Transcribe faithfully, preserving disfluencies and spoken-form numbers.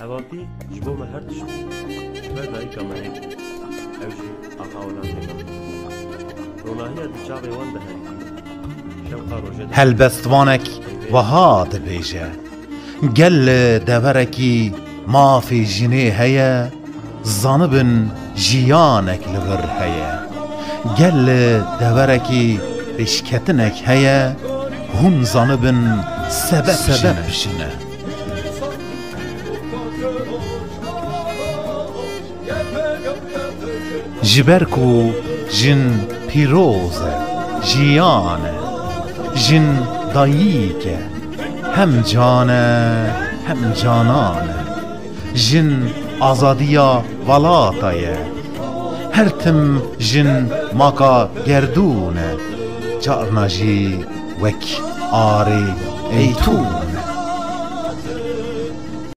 Hevaltî ji bo me her tişt bû. Ji ber dayika me hêk bû. Ew jî axa welatê me bû. Ronahiya di çavê wan de herikî. Şewqa rojê de Helbestvanek wiha dibêje: Gel li deverekî mafê jinê heye, zanibin jiyanek li vir heye. Gel li deverekî pêşketinek heye, hûn zanibin sebeb jin e. Ji ber ku jin pîroz e, jiyan e, jin dayîk e, hem can e, hem canan e. Jin azadiya welata ye. Her tim jin maka gerdûn e. Carna jî wek arê eytûn e.